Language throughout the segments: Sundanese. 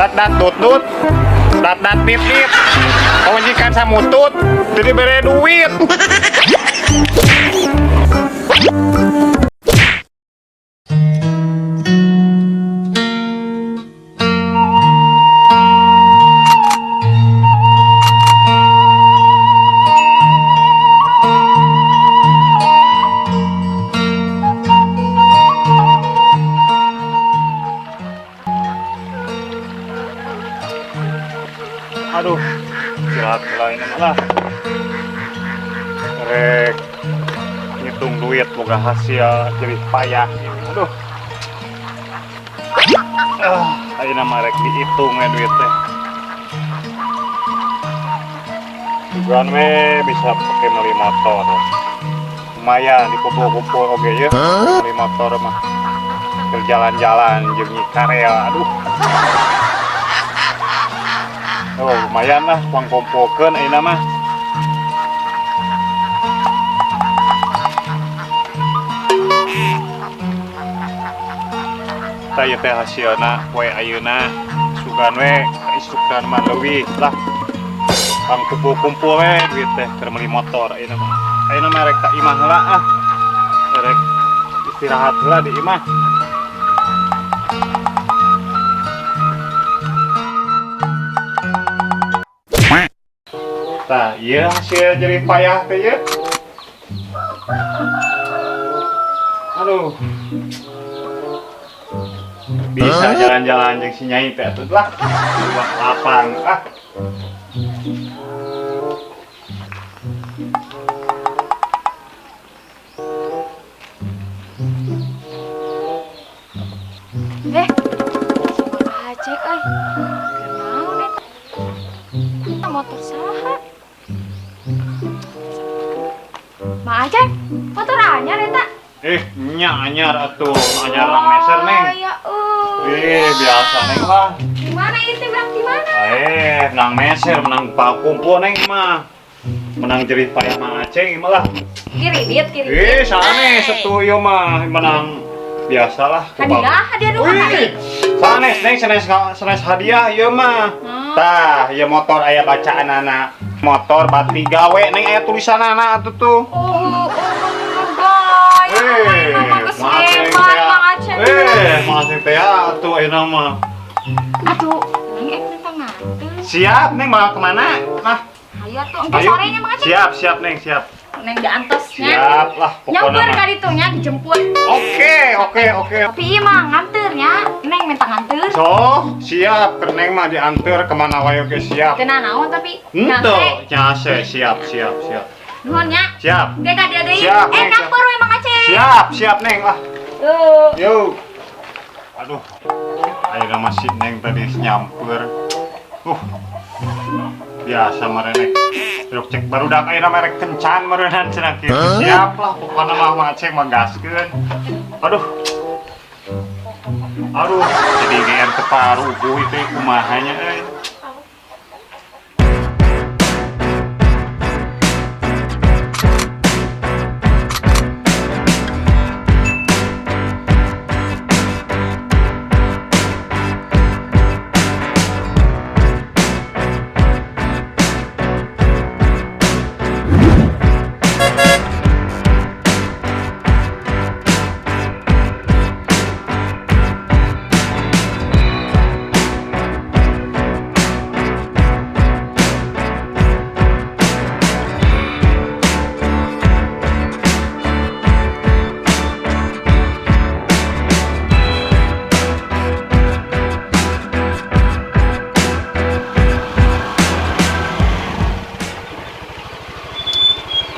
Dat dat dut dut. Dat dat dit dit. Pamajikan samutut, teu dibere duit. Aduh, istirahat lain lah. Rek ngitung duit boga hasil jerih payah. Aduh. Ah, ayeuna mah rek dihitung we duit teh. Sugan we bisa pakai beli motor. Lumayan dikumpul-kumpul oge ya. Beli motor mah. Berjalan-jalan jeung karel. Aduh. Oh, lumayan lah uang kumpulkeun ayeuna mah. Tah ieu teh hasilna poe ayeuna, sugan we isukan mah leuwih lah. Pang kumpul-kumpul we duit teh keur meuli motor ayeuna mah. Ayeuna mah rek ka imah heula ah. Rek istirahat heula di imah. Tah, ieu hasil jerih payah teh ieu. Aduh. Bisa jalan-jalan jeung si Nyai teh atuh lah. Buat lapang ah. Eh, si Mang Aceh euy. Kunaon eta? Motor saha? Mang Aceh, motor anyar eta? Eh, nya anyar atuh, anyar lang meser, Neng. Oh, ya euy. Eh, biasa Neng lah. Di mana itu, Bang? Di mana? Eh, menang meser, menang kumpul Neng mah. Menang jerih payah Mang Aceh mah lah. Kiridit, kiridit. Eh, sanes atuh ieu mah menang biasalah. Hadiah, hadiah dulu kali. Sanes Neng, sanes sanes hadiah ieu mah. Tah, ieu motor aya bacaanana. Motor bati gawe Neng, aya tulisanana atuh tuh. Oh, oh, gaya. Eh, Mang Mang Aceh hebat, teh. Mang Aceh. Eh, Mang Aceh teh atuh ayeuna mah. Atuh, Neng ek minta nganter. Siap, Neng mau kemana? Nah, Ayo atuh, engke ayo. sorenya Mang Aceh. Siap, siap Neng, siap. Neng diantosnya. Siap lah pokoknya Nyamper mah. ka ditu nya dijemput. Oke, oke, oke. Tapi ieu mah nganter nya, Neng minta nganter. So, siap, keur Neng mah diantar kemana wae oke siap. Teu naon tapi Henteu, nyase, siap, siap, siap. Nuhun nya. Siap. Oke ka dieu deui. Siap, Eh, Neng, siap. nyamper we Mang Aceh. Siap, siap Neng lah. Tuh. Yo. Aduh. Ayeuna mah si Neng tadi nyamper. Biasa marenek. Ruk cek barudak ayeuna mah rek kencan meureunnan cenah kieu. Siap lah pokona mah Mang Aceh mah gaskeun. Aduh. Aduh, jadi GR teu paruguh itu kumaha nya euy.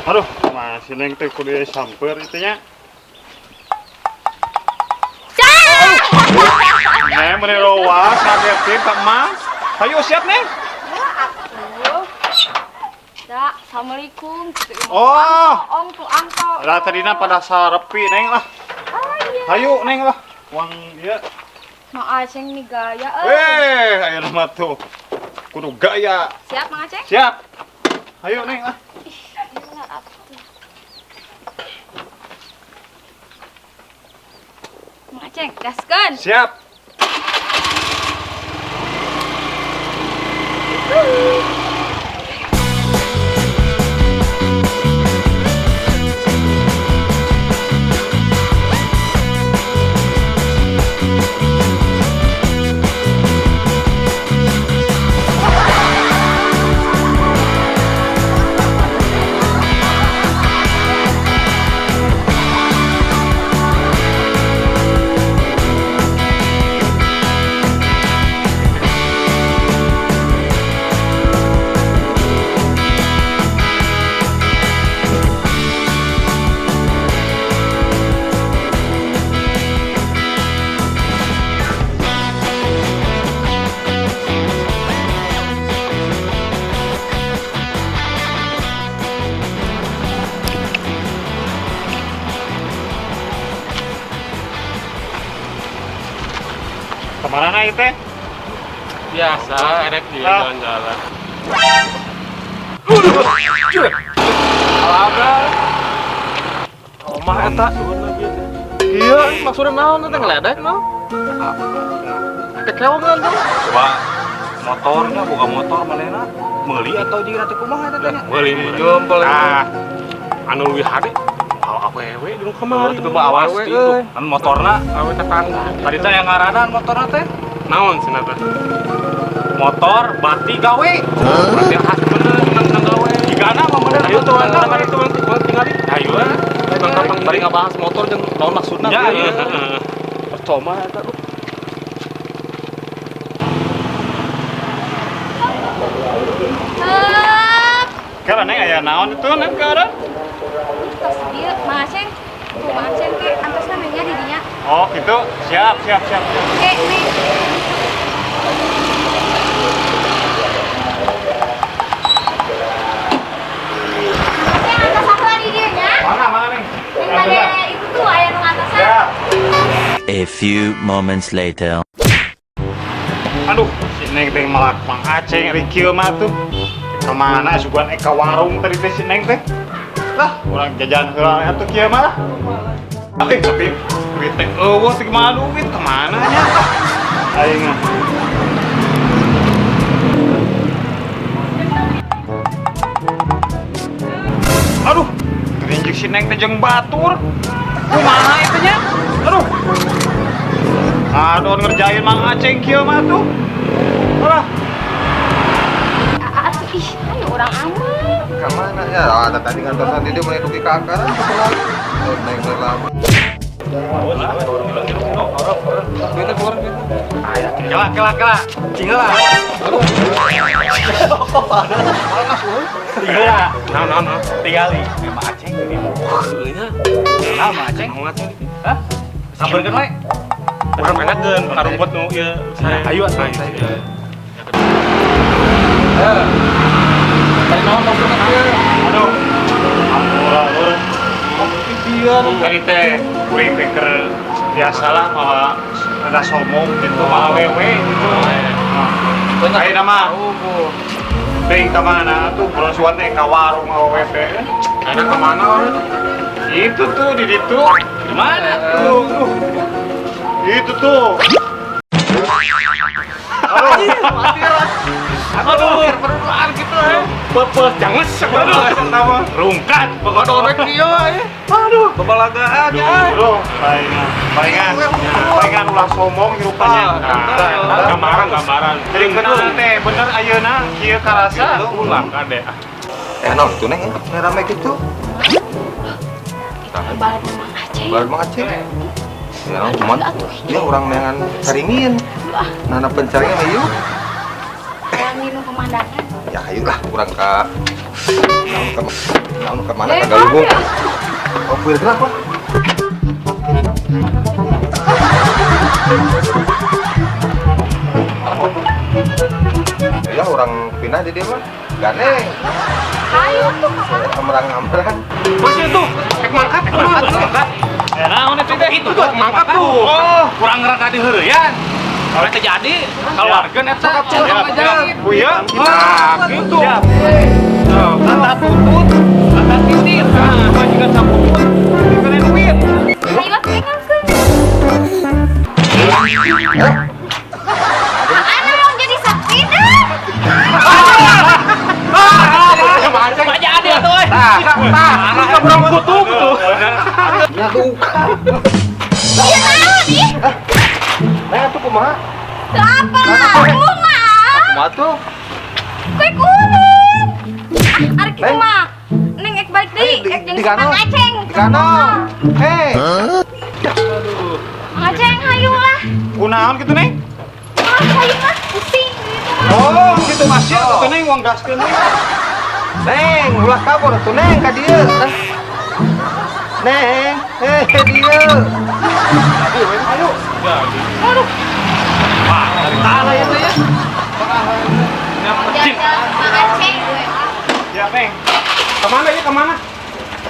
Aduh, masih Neng teh kudu samper itu nya. Neng meni rowas kagetin ka Mang. Ayo siap Neng. Ya atuh. Da, assalamualaikum. Oh. Ong tuh angko. Lah tadina pada sarepi Neng lah. Oh iya. Ayo Neng lah. Uang ieu. Mang Aceh nih gaya euy. Eh, ayeuna mah tuh. Kudu gaya. Siap Mang Aceh? Siap. Ayo Neng lah. Ih, gila atuh. Mang Aceh, gaskeun. Siap. mana ieu teh? Biasa, erek dia jalan-jalan. Alabra. Omah eta. Iya, maksudnya naon teh ngeledek naon? Kekewangan tuh. Coba motornya buka motor manehna meuli atau jeung ratu kumaha eta teh nya? Meuli jempol. Ah. Anu leuwih hade awewe di nu kamari. Tapi mah awas itu. Kan motorna awewe tetangga. Tadi teh yang ngaranan motorna teh. Naon cenah teh? Motor bati gawe. Berarti khas bener menang gawe. Jigana mah bener. Ayo tuh urang itu tinggali. Ayo ah. Bari ngabahas motor jeung naon maksudna. Ya, iya. Percuma eta. Kira neng aya naon itu neng keadaan? Tos ieu Mang Aceng. Tuh Mang Aceng ke antosna nengnya di dinya. Oh, gitu. Siap, siap, siap, siap. Oke, nih. Aceng antos heula di dieu nya. Mana, mana neng? Neng bade itu tuh aya nu ngatasan. Ya. A few moments later. Aduh, si neng teh malak Mang Aceng ari kieu mah tuh. Kemana sugan ka warung tadi teh si neng teh? Lah, urang jajan heula atuh kieu mah lah. Tapi duit teh eueuh teh kumaha duit kemana nya? Aing mah. Aduh, terinjek si neng teh jeung batur. Kumaha itu nya? Aduh. Aduh ngerjain Mang Aceng kieu mah tuh. Alah. Ih, kan orang aman. Kemana ya? Ada tadi ngantosan dia mulai dugi ke akar. Neng lama. Kelak, kelak, kelak. Tinggal lah. Tinggal lah. Naon, naon. Tinggali. Mang Aceng ini. Nah, Mang Aceng. Mang Aceng. Hah? Sampeurkeun we. Urang enakeun karumput nu ieu. Ayo atuh. Tadi naon maksudna kieu? Aduh. Ampura lur. Tadi teh kuring teh keur biasalah mawa rada sombong gitu, mawa wewe gitu. Ayeuna mah teuing ka mana tuh bulan suan teh ka warung awewe teh. Ayeuna ka mana we? Itu tuh di ditu. Di mana tuh? Itu tuh. Aduh, aduh, perduaan gitu ya. Pepes jangan sebenarnya sama rungkat pokoknya orek dia ya. Aduh, bebalagaan ya. Aduh, palingan, palingan, palingan ulah sombong hirupanya. Gambaran, gambaran. Jadi bener teh, bener ayeuna kieu karasa ulah kade. Naon tuh neng, rame gitu. Balik Mang Aceng. Balik Mang Aceng. Ya, cuman ya orang neangan caringin. Nana pencaringin ayo. Minum pemandangan. Ya ayolah kurang ka naon ke mana ka Galunggung. Oh, kuir gerak lah. Ya orang pindah di dia mah. Gandeng. Ayo tuh kemana? Amerang-amerang. Masih tuh, ek mangkat, ek mangkat. Naon itu teh? Itu tuh mangkat tuh. Oh, kurang ngerang ka diheureyan. Kalau terjadi, keluarga eta Bu ya. Nah, gitu. Tata tutut, tata titit. Nah, juga sapuput. Diberi duit. Ayo pengen Ana mau jadi saksi dah. Banyak ada tuh. Tah, tah, kebrong kutub tuh. Ya duka. Iya naon ih. Neng atuh kumaha? Teu apa? Kumaha? Kumaha tuh? Kue kulit. Ah, ari kitu mah. Neng ek balik deui, ek jeung Mang Aceng. Digano. Hei. Aduh. Mang Aceng hayu lah. Kunaon kitu Neng? Ah, hayu lah, pusing gitu mah. Oh, kitu masih atuh Neng uang gaskeun we. Neng, ulah kabur atuh Neng ka dieu. Neng, dieu. Ayo. Aduh. Wah, dari tanah itu ya. Ya, Neng. Kemana ya, kemana?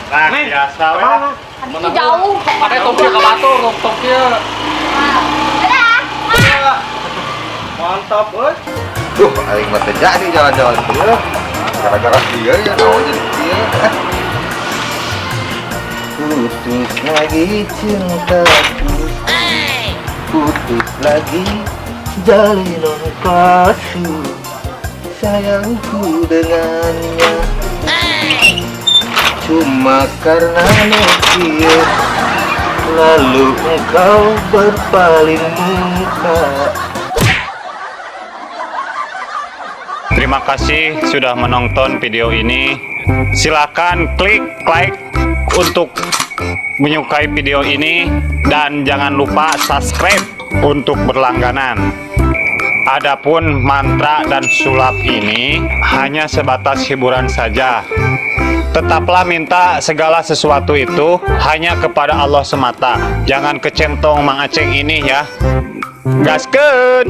Nah, biasa we. Itu jauh. Ada tongkia ke batu, tongkia. Dadah. Mantap euy. Duh, aing mah teu jadi jalan-jalan kieu. Gara-gara dia ya naon jadi kieu. Putus lagi cintaku. Putus lagi jalinan kasih sayangku dengannya. Cuma karena Nokia, lalu engkau berpaling muka. Terima kasih sudah menonton video ini. Silakan klik like untuk menyukai video ini dan jangan lupa subscribe untuk berlangganan. Adapun mantra dan sulap ini hanya sebatas hiburan saja. Tetaplah minta segala sesuatu itu hanya kepada Allah semata. Jangan kecentong Mang Aceng ini ya. Gaskeun!